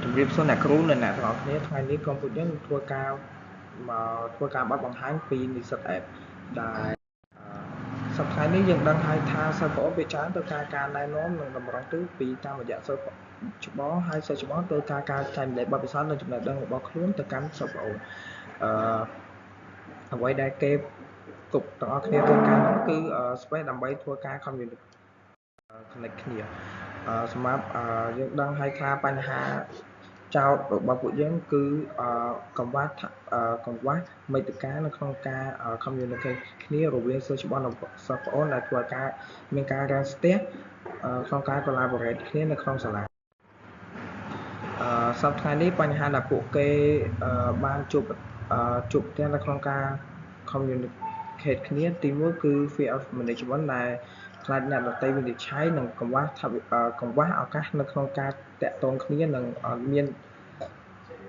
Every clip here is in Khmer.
ជំរាបសួរអ្នកគ្រូនិងអ្នកទាំងអស់គ្នាថ្ងៃនេះក្រុមពួកយើងនឹងធ្វើការមកធ្វើការបទបង្ហាញពីនិស្សិត app ដែលសប្តាហ៍នេះយើងដឹងហើយថាសិស្សប្អូនភាគច្រើនត្រូវការការណែនាំនិងតម្រង់ទិសពីតាមរយៈសិស្សច្បងហើយសិស្សច្បងត្រូវការការចែករំលែកបទពិសោធន៍និងចំណេះដឹងរបស់ខ្លួនទៅកាន់សិស្សប្អូនអឺអ្វីដែលគេគ្រប់ទាំងអស់គ្នាត្រូវការនោះគឺ space ដើម្បីធ្វើការ communicate connect គ្នាសម្រាប់យើងដឹងហើយថាបញ្ហាចោទរបស់ពួកយើងគឺកង្វះកង្វះមេតិកានៅក្នុងការ communicate គ្នារវាងសិស្សច្បងនិងសិស្សប្អូនដែលធ្វើឲ្យការមានការរាំងស្ទះក្នុងការ collaborate គ្នានៅក្នុងសាលាសប្តាហ៍នេះបញ្ហាដែលពួកគេបានជួបជួបប្រទះនៅក្នុងការ communicate គ្នាទីមួយគឺ fear of management ដែលខ្លាចអ្នកដទៃវិនិច្ឆ័យនិងកង្វះកង្វះឱកាសនៅក្នុងការតាក់ទងគ្នានិងមាន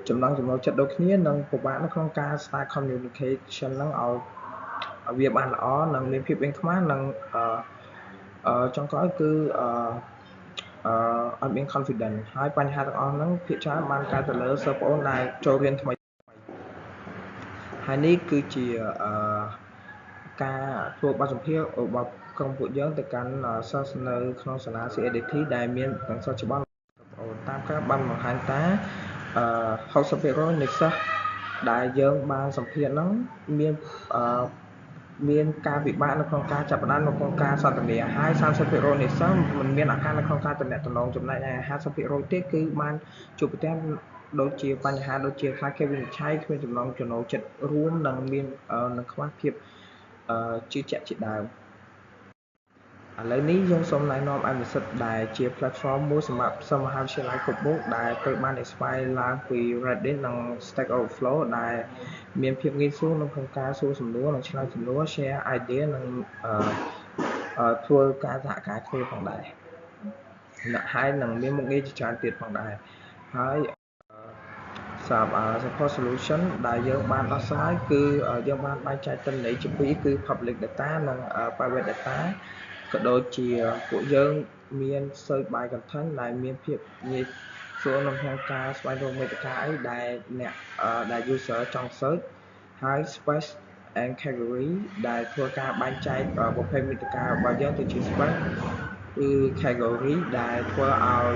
ចំណង់ចំណូលចិត្តដូចគ្នានិងពិបាកនៅក្នុងការ start communication ហ្នឹងឲ្យវាបានល្អនិងមានភាពអៀនខ្មាសនិងអឺចុងក្រោយគឺអឺអឺអត់មាន confidence ហើយបញ្ហាទាំងអស់ហ្នឹងភាគច្រើនបានកើតទៅលើសិស្សប្អូនដែលចូលរៀនថ្មីហើយនេះគឺជាអឺការធ្វើបទសម្ភាសន៍របស់ក្រុមពួកយើងទៅកាន់សិស្សនៅក្នុងសាលា CADT ដែលមានទាំងសិស្សច្បងប្អូនតាមការបានបង្ហាញតាអឺ60%នៃសិស្សដែលយើងបានសម្ភាសន៍ហ្នឹងមានអឺមានការពិបាកនៅក្នុងការចាប់ផ្ដើមនៅក្នុងការសន្ទនាហើយ30%នៃសិស្សមិនមានឱកាសនៅក្នុងការទំនាក់ទំនងចំណែកឯ50%ទៀតគឺបានជួបប្រទះដូចជាបញ្ហាដូចជាខ្លាចគេវិនិច្ឆ័យគ្មានចំណង់ចំណូលចិត្តរួមនិងមាននឹងខ្វះភាពជឿជាក់ជាដើមឥឡូវនេះយើងសូមណែនាំអនុសិទ្ធដែលជា platform មួយសម្រាប់សិស្សមហាវិទ្យាល័យគ្រប់មុខដែលត្រូវបាន inspire ឡើងពី Reddit និង Stack Overflow ដែលមានភាពងាយស្រួលនៅក្នុងការសួរសំណួរនិងឆ្លើយសំណួរ share idea និងធ្វើការសហការគ្នាផងដែរហើយនឹងមានមុខងារជាច្រើនទៀតផងដែរហើយសម្រាប់ support solution ដែលយើងបានដោះស្រាយគឺយើងបានបែងចែកទិន្នន័យជាពីរគឺ public data និង private data ក៏ដូចជាពួកយើងមាន search by content ដែលមានភាពងាយស្រួលនៅក្នុងការស្វែងរកមាតិកាអីដែលអ្នកដែល user ចង់ search ហើយ space and category ដែលធ្វើការបែងចែកប្រភេទមាតិការបស់យើងទៅជា space គឺ category ដែលធ្វើឲ្យ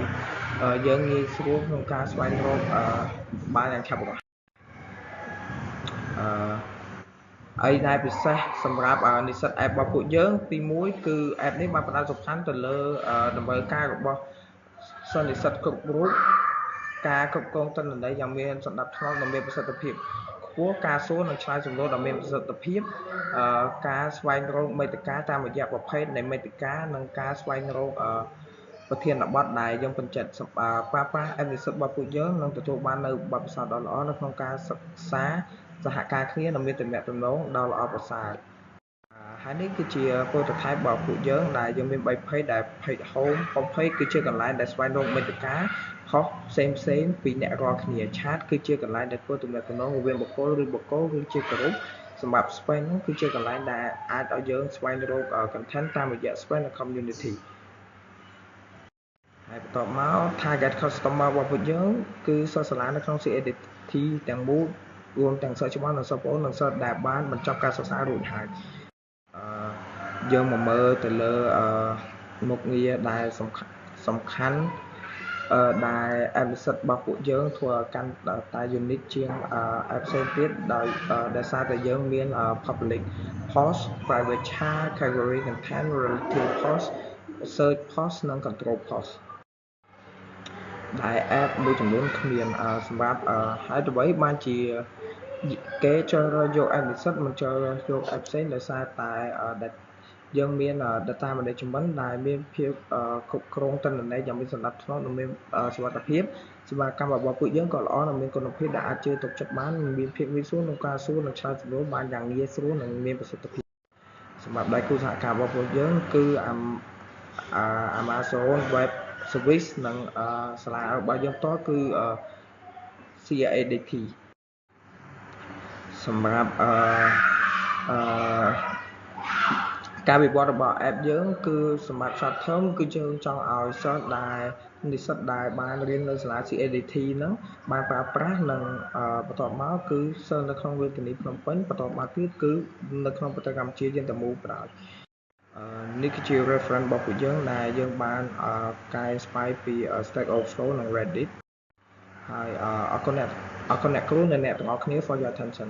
យើងងាយស្រួលក្នុងការស្វែងរកបានយ៉ាងឆាប់រហ័សអឺអីដែលពិសេសសម្រាប់និស្សិត app របស់ពួកយើងទី1គឺ app នេះបានផ្ដោតសំខាន់ទៅលើតម្រូវការរបស់សិស្សនិស្សិតគ្រប់រូបការគ្រប់គ្រងទិន្នន័យយ៉ាងមានសណ្ដាប់ធ្នាប់និងមានប្រសិទ្ធភាពខ្ពស់ការសួរនិងឆ្លើយសំណួរដ៏មានប្រសិទ្ធភាពការស្វែងរកមាតិកាតាមរយៈប្រភេទនៃមាតិកានិងការស្វែងរកប្រធានបទដែលយើងពេញចិត្តប្រើប្រាស់ app និស្សិតរបស់ពួកយើងនឹងទទួលបាននូវបទពិសោធន៍ដ៏ល្អនៅក្នុងការសិក្សាសហការគ្នានិងមានទំនាក់ទំនងដ៏ល្អប្រសើរហើយនេះគឺជា prototype របស់ពួកយើងដែលយើងមាន3 page ដែល page home home page គឺជាកន្លែងដែលស្វែងរកមាតិកាផុសផ្សេងផ្សេងពីអ្នករាល់គ្នា chat គឺជាកន្លែងដែលធ្វើទំនាក់ទំនងរវាងបុគ្គលឬបុគ្គលឬជាក្រុមសម្រាប់ space ហ្នឹងគឺជាកន្លែងដែលអាចឲ្យយើងស្វែងរក content តាមរយៈ space និង community ហើយបន្ទាប់មក target customer របស់ពួកយើងគឺសិស្សសាលានៅក្នុង CADT ទាំងមូលរួមទាំងសិស្សច្បងនិងសិស្សប្អូននិងសិស្សដែលបានបញ្ចប់ការសិក្សារួចហើយអឺយើងមកមើលទៅលើអឺមុខងារដែលសំខាន់សំខាន់អឺដែល app និស្សិតរបស់ពួកយើងធ្វើឲ្យកាន់តែ unique ជាង app ផ្សេងទៀតដោយដោយសារតែយើងមាន public post private chat category content relative post search post និង control post ដែល app មួយចំនួនគ្មានសម្រាប់ហើយអ្វីបានជាគេជ្រើសរើសយក app និស្សិតមិនជ្រើសរើសយក app ផ្សេងដោយសារតែយើងមាន data management ដែលមានភាពគ្រប់គ្រងទិន្នន័យយ៉ាងមានសណ្ដាប់ធ្នាប់និងមានសុវត្ថិភាពសេវាកម្មរបស់ពួកយើងក៏ល្អនិងមានគុណភាពដែលអាចជឿទុកចិត្តបានមានភាពងាយស្រួលក្នុងការសួរនិងឆ្លើយសំណួរបានយ៉ាងងាយស្រួលនិងមានប្រសិទ្ធភាពសម្រាប់ដៃគូសហការរបស់ពួកយើងគឺ Amazon Web Service និងសាលារបស់យើងផ្ទាល់គឺ CADT សម្រាប់អឺអឺ ការវិវត្តរបស់ app យើងគឺសម្រាប់ short term គឺយើងចង់ឲ្យសិស្សដែលនិស្សិតដែលបានរៀននៅសាលា CADT ហ្នឹងបានប្រើប្រាស់និងបន្ទាប់មកគឺសិស្សនៅក្នុងរាជធានីភ្នំពេញបន្ទាប់មកទៀតគឺនៅក្នុងប្រទេសកម្ពុជាយើងទាំងមូលបណ្ដោយនេះគឺជា reference របស់ពួកយើងដែលយើងបានកែ inspire ពី Stack Overflow និង Reddit ហើយអរគុណអ្នកអរគុណអ្នកគ្រូនិងអ្នកទាំងអស់គ្នា for your attention.